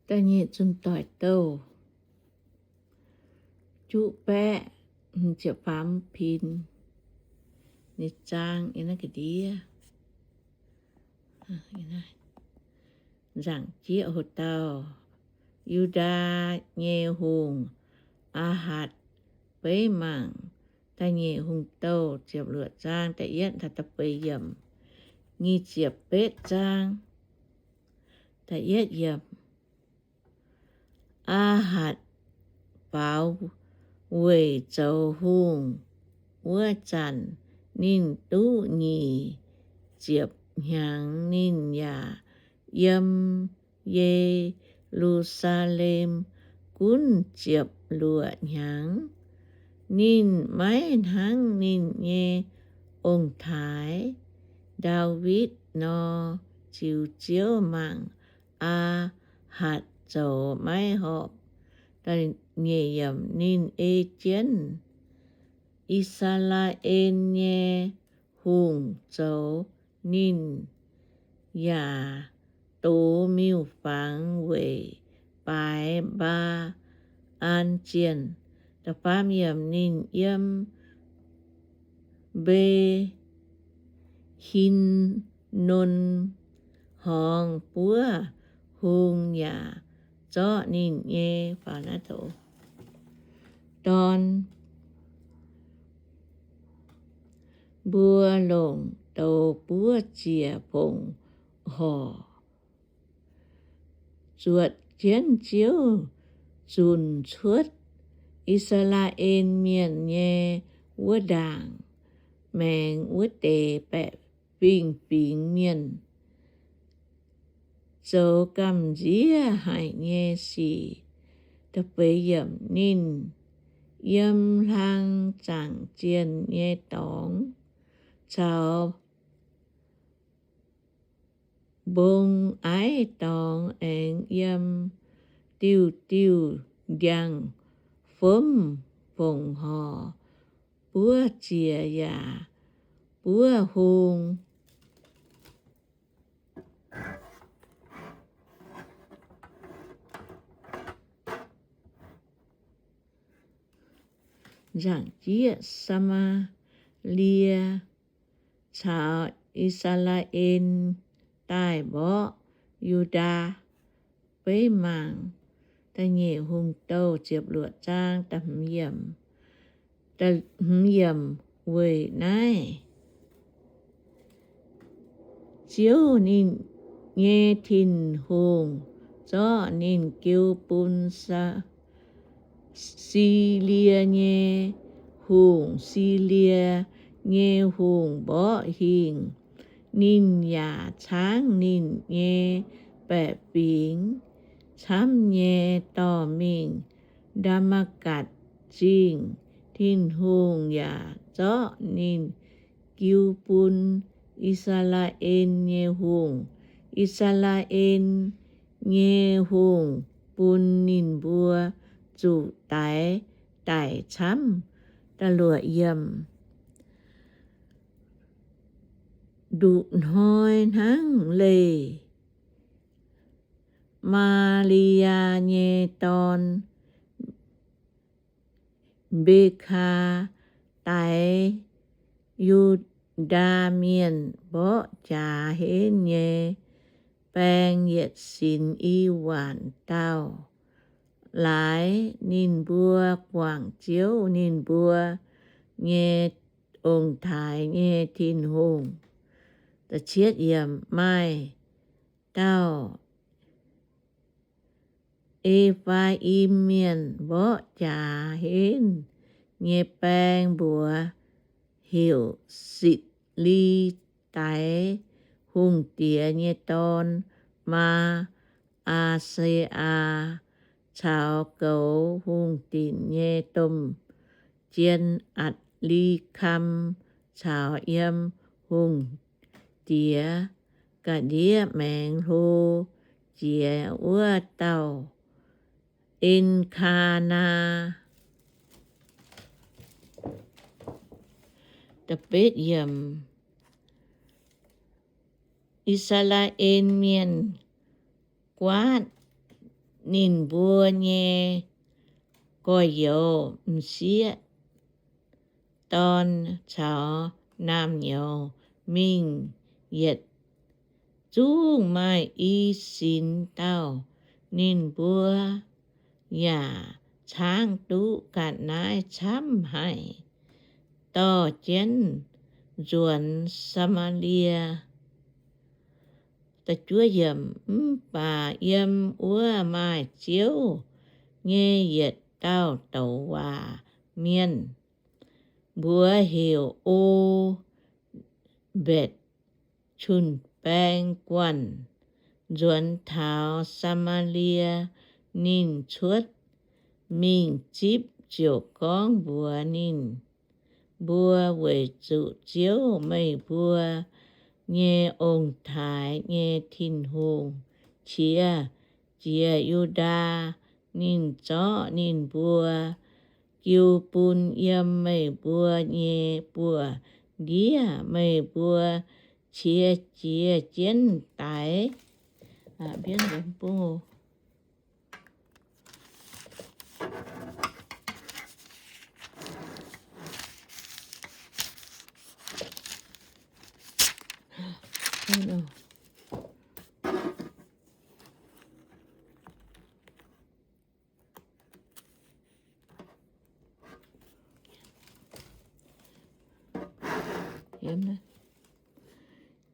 Da'nyeic Zunh Doic Douh juqv baeqv ziepc faam pin, ninh zaang ga'ndiev. Nzaangc jieqv hoc dauh, Yu^ndaa nyei hungh, Aa^hatc, beiv mangc Da'nyeic Hungh Douh ziepc luoqc zaang da'yietv taux da'feix yiemc. Nyic ziepc betv zaang. Da'yietv yiemc. Aa^hatc faaux weic zoux hungh wuov zanc, ninh duqv nyic ziepc hnyangx. Ninh yaac yiem Ye^lu^saa^lem gunv ziepc luoqc hnyangx. Ninh maiv hnangv ninh nyei ong-taaix, Ndaawitv nor, ziux Ziouv mangc Aa^hatc zoux maiv horpc. Ninh ei jienv I^saa^laa^en nyei hungh zoux, ninh yaac dox miuc-fangx weic baaix Mbaa^an zienh. Da'faam yiemc. Ninh yiem Mbe^hin^non Horngz buov hung yaac zorqv ninh nyei faaux naaiv dorn mbuo longc douz buov ziec fongc horc, zuotc jienv Ziouv zunc cuotv I^saa^laa^en Mienh nyei wuov ndaangc, maengx wuov deix baeqc fingx-fingx mienh, zoux gamh nziev haic nyei sic. Ninh yiem hlang zaangc zienh nyei dorngx caux mbong aiv dorngx, aengx yiem diuh diuh ndiangx-fomv fongc horc, buov ziec yaac buov hung. Nzaangc jieqv Saa^maa^lie caux I^saa^laa^en daaih mborqv Yu^ndaa. Beiv mangc Da'nyeic Hungh Douh ziepc luoqc zaang da'hmz yiemc. Da'hmz yiemc. Weic naaiv Ziouv ninh nyei Tin-Hungh zorqv ninh jiu bun Silie nyei hungh. Silie nyei hungh mborqv hingh ninh yaac caangv ninh nyei baeqc fingx camv nyei dorh mingh Ndaa^matv^gatc Zingh. Tin-Hungh yaac zorqv ninh jiu bun I^saa^laa^en nyei hungh. I^saa^laa^en nyei hungh bun ninh mbuo zuqc daix daic camv. Da'luoqc yiemc. Nduqc hnoi hnangv leih, Maa^li^yaa nyei dorn, Mbe^kaa, daix Yu^ndaa Mienh mborqv jaax henv nyei baeng yietc sinx i waanc dauh laaix. Ninh mbuo guangc Ziouv, ninh mbuo nyei ong-taaix nyei Tin-Hungh. Maaih dauh E^faa^im Mienh mborqv jaax henv nyei baeng mbuox heuc Sitc^li, daix hungh diex nyei dorn, Maa^aa^se^aa, caux goux hungh dinc nyei domh jien, Atc^li^kam, caux yiem hungh diex ga'ndiev maengx hlo jiex wuov dauh, En^kaa^naa. I^saa^laa^en Mienh guaatv ninh mbuo nyei gorx-youz m'sieqv dorn caux naamh nyouz mingh yietc zungv maaih i sinx dauh. Ninh mbuo yaac caangv duqv ga'naaiv camv haic, dorh jienv nzuonx Saa^maa^lie. Mv baac yiem wuov maaih Ziouv nyei yietc dauh douc waac mienh, mbuox heuc O^mbetc, jun-baeng guanh, nzuonx taux Saa^maa^lie. Ninh cuotv mingh zipv ziouc gorngv mbuox ninh mbuo, Weic zuqc Ziouv, meih mbuo nyei ong-taaix nyei Tin-Hungh, qiex jiez Yu^ndaa. Ninh zorqv ninh mbuo jiu bun yiem meih mbuo nyei buoz-ndiev. Meih mbuo qiex jiez jienv daix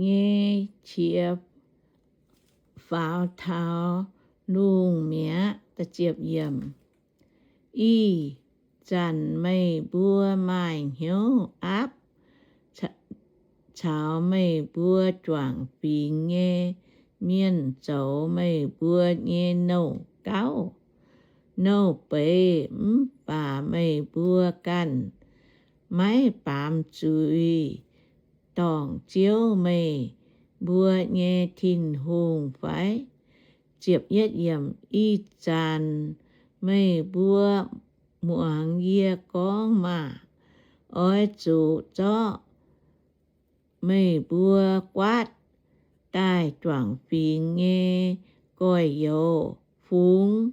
nyei qiex faaux taux lungh mi'aqv. Ih zanc meih mbuo maaih hnyouv aapv caux meih mbuo juangc fingx nyei mienh zoux meih mbuo nyei nouh gauv nouh beiz. Mv baac meih mbuo ganh maiv baamz zuiz dorngc Ziouv, meih mbuo nyei Tin-Hungh fai? Ih zanc meih mbuo muangx yie gorngv maah! Oix zuqc zorqv meih mbuo guaatv daaih juangc fingx nyei gorx-youz fungx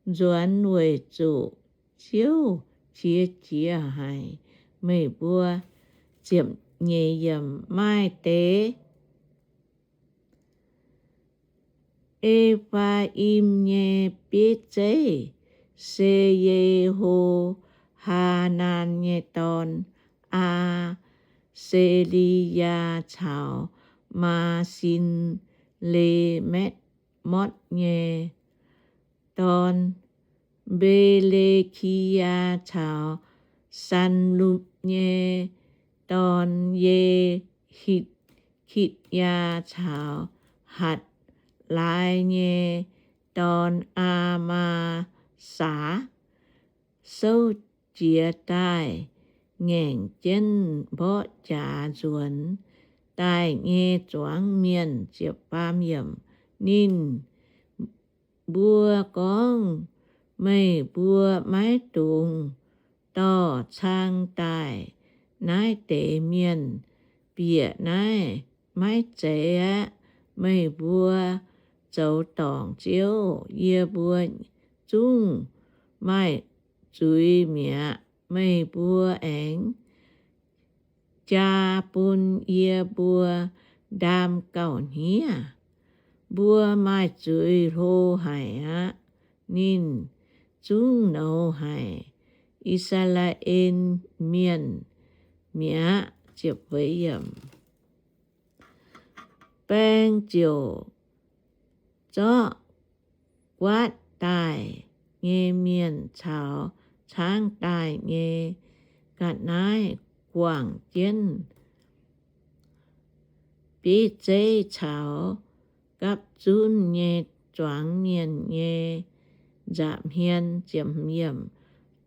nzuonx, weic zuqc Ziouv qiex jiez haic meih mbuo. Ziepc nyeic yiemc. Maaih deix E^faa^im nyei bieiv zeiv se Ye^ho^haa^nan nyei dorn, Aa^se^li^yaa, caux Maa^sin^le^metv motv nyei dorn, Mbe^le^ki^yaa, caux Sanlupc nyei dorn, Ye^hitv^kitv^yaa, caux Hatc^lai nyei dorn, Aa^maa^saax, souv jiez daaih ngaengc jienv mborqv jaax nzuonx daaih nyei zuangx mienh. Ninh mbuo gorngv, Meih mbuo maiv dungx dorh cang daaih naaiv deix mienh bieqc naaiv. Maiv zeiz aeqv, meih mbuo zoux dorngc Ziouv. Yie mbuo zungv maaih zuiz mi'aqv. Meih mbuo aengx jaa bun yie mbuo ndaam gauh hniev. Mbuo maaih zuiz hlo haic aqv. Ninh zungv nouz haic I^saa^laa^en Mienh mi'aqv. Baeng ziouc zorqv guaatv daaih nyei mienh caux caangv daaih nyei ga'naaiv guangc jienv bieiv zeiv caux gapv zunv nyei zuangx mienh nyei nza'hmien.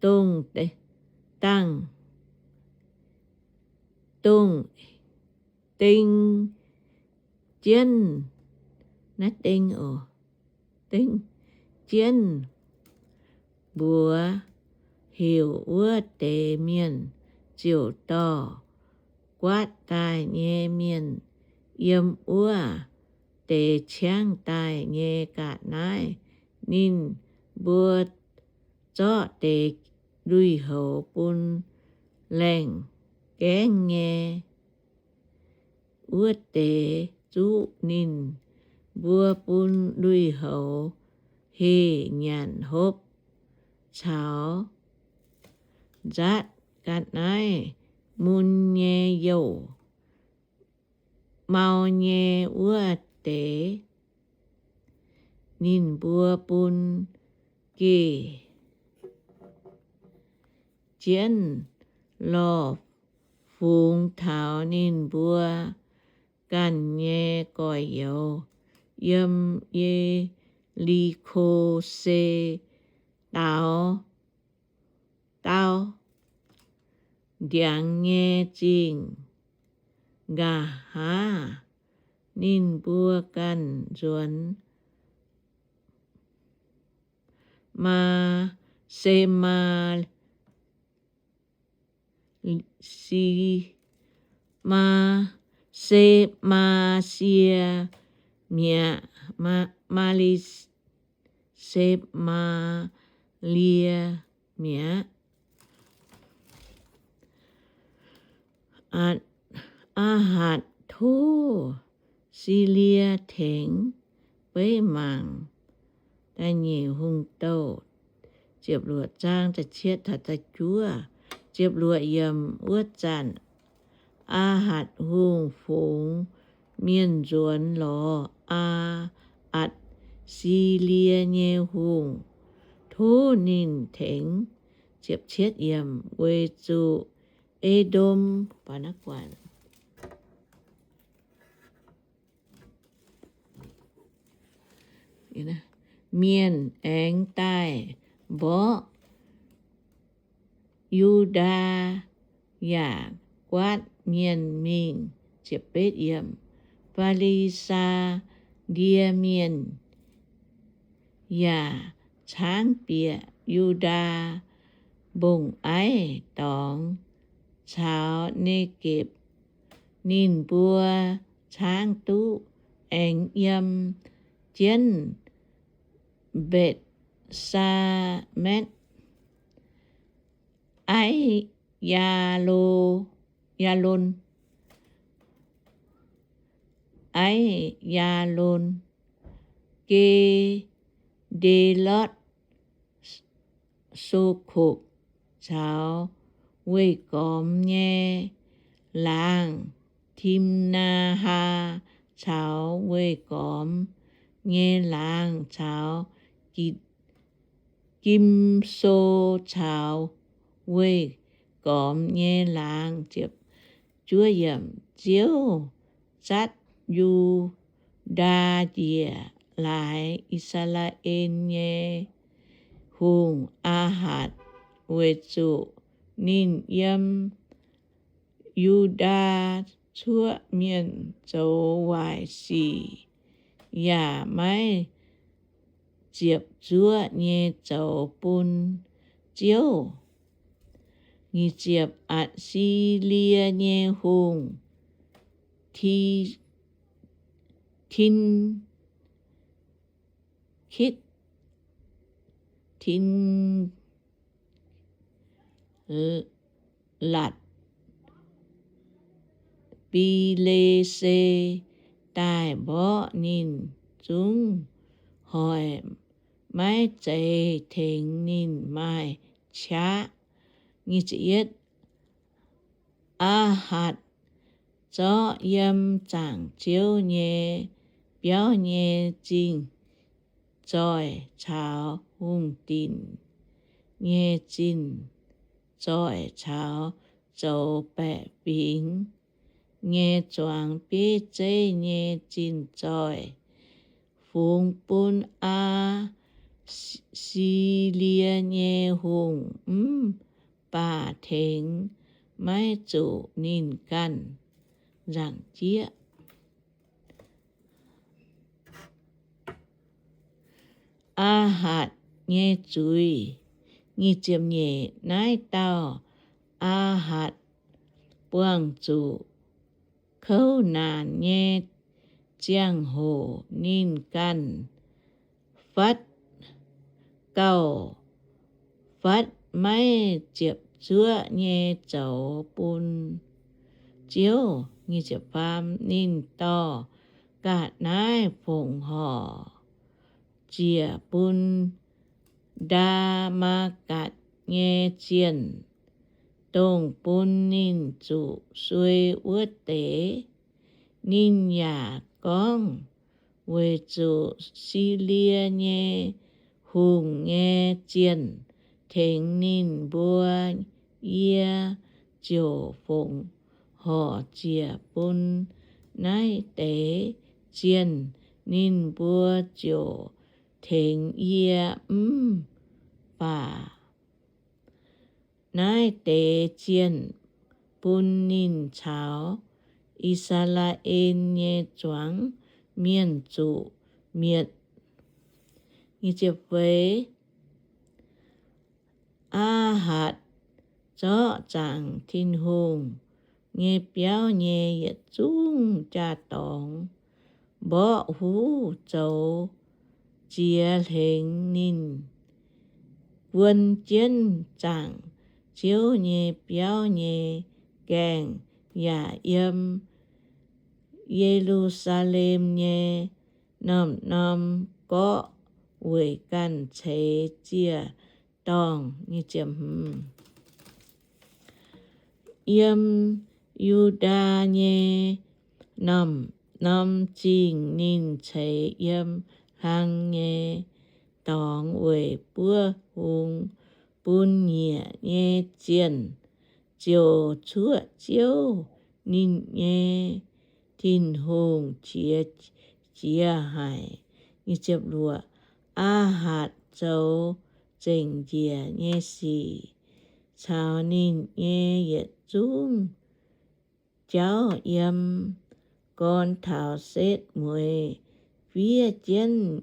Dongh dangh, dongh deng jienv, naaiv deng oc, deng jienv mbuox heuc wuov deix mienh, ziouc dorh guaatv daaih nyei mienh yiem wuov deix ciangv daaih nyei ga'naaiv Ninh mbuo zorqv deix lui-houx bun laengh gaengv nyei wuov deix zuqv. Ninh mbuo bun lui-houx heh nyanc hopv caux nzaatv ga'naaiv mun nyei youh mau nyei wuov deix. Ninh mbuo bun geh jienv lorh fungx taux ninh mbuo ganh nyei gorx-youz yiem Ye^li^ko, se daaux, daaux ndiangx nyei zingh. Nqa'haav ninh mbuo ganh nzuonx maa, se maa, si, maa, se maa sie mi'aqv, maa, maa li, se maa lie mi'aqv. Aa^hatc tov Silie tengx. Beiv mangc Da'nyeic Hungh Douh ziepc luoqc zaang da'cietv taux da'juov. Ziepc luoqc yiemc. Wuov zanc Aa^hatc Hungh fungx mienh nzuonx lorz Aa^atc, Silie nyei hungh, tov ninh tengx. Ziepc cietv yiemc. Weic zuqc E^ndom mienh aengx daaih mborqv Yu^ndaa yaac guaatv mienh mingh. Fi^li^saa^die Mienh yaac caangv bieqc Yu^ndaa mbong-aiv dorngx caux Ne^gepc. Ninh mbuo caangv duqv aengx yiem jienv Mbetc^saa^metv, Aiv, Yaa^lo, Yaa^lon, Aiv, Yaa^lon, Ge^nde^lotv, So^kopc caux weih gormx nyei laangz, Tim^naa^haa caux weih gormx nyei laangz, caux Gim^so caux weih gormx nyei laangz. Ziouv zatv Yu^ndaa njiec laaix I^saa^laa^en nyei hungh, Aa^hatc, weic zuqc ninh yiem Yu^ndaa cuoqv mienh zoux waaic sic, yaac maiv ziepc zuoqv nyei zoux bun Ziouv. Atc^si^lie nyei hungh, Ti^, Tin^kitc, Tin latc Bi^le^se daaih mborqv ninh zungv hoic, maiv zeiz tengx ninh maaih qaqv. Aa^hatc zorqv yiem zaangc Ziouv nyei biauv nyei zingh zoih caux hungh dinc nyei zingh zoih caux zoux baeqc fingx nyei zuangx bieiv zeiv nyei zingh zoih, fungx bun Aa^si^lie nyei hungh, mv baac tengx maiv zuqc ninh ganh nzaangc jieqv. Aa^hatc nyei zuiz. Nyic ziepc nyeic. Naaiv dauh Aa^hatc buangh zuqc kouv naanc nyei ziangh hoc, ninh ganh fatv gauh fatv maiv ziepc zuoqv nyei zoux bun Ziouv. Ninh dorh ga'naaiv fongc horc ziec bun Ndaa^maa^gatc nyei zienh, dongh bun ninh zuqc suei wuov deix. Ninh yaac gorngv, Weic zuqc Silie nyei hungh nyei zienh tengx ninh mbuo, yie ziouc fongc horc ziec bun naaiv deix zienh. Ninh mbuo ziouc tengx yie mv baac naaiv deix zienh bun ninh caux I^saa^laa^en nyei zuangx mienh zuqc mietc. Aa^hatc zorqv zaangc Tin-Hungh nyei biauv nyei yietc zungv jaa-dorngx mborqv huv zoux ziex hlengx. Ninh guon jienv zaangc Ziouv nyei biauv nyei gaengh yaac yiem Ye^lu^saa^lem nyei norm-norm gorqv weic ganh ceix ziec-dorngh. Yiem Yu^ndaa nyei norm-norm zingh ninh ceix yiem hlang nyei dorngx weic buov hung bun nyiec nyei zienh, ziouc cuoqv Ziouv ninh nyei Tin-Hungh qiex jiez haic. Aa^hatc zoux zengc njiec nyei sic caux ninh nyei yietc zungv jauv yiem gorn taux setv mueiz fiev jienv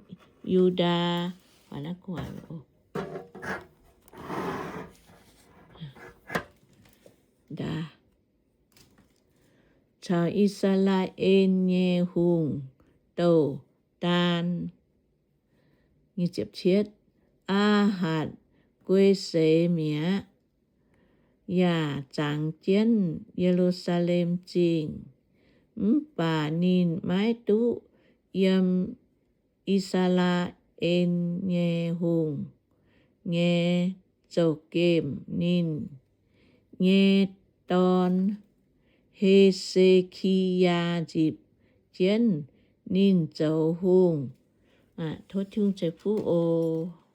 Yu^ndaa caux I^saa^laa^en nyei hungh, douh daan. Aa^hatc guei seix mi'aqv, yaac zangx jienv Ye^lu^saa^lem Zingh. Mv baac ninh maiv duqv yiem I^saa^laa^en nyei hungh nyei zouv-gemh. Ninh nyei dorn, He^se^ki^yaa, nzipc jienv ninh zoux hungh. Tov Tin-Hungh ceix fuqv oc.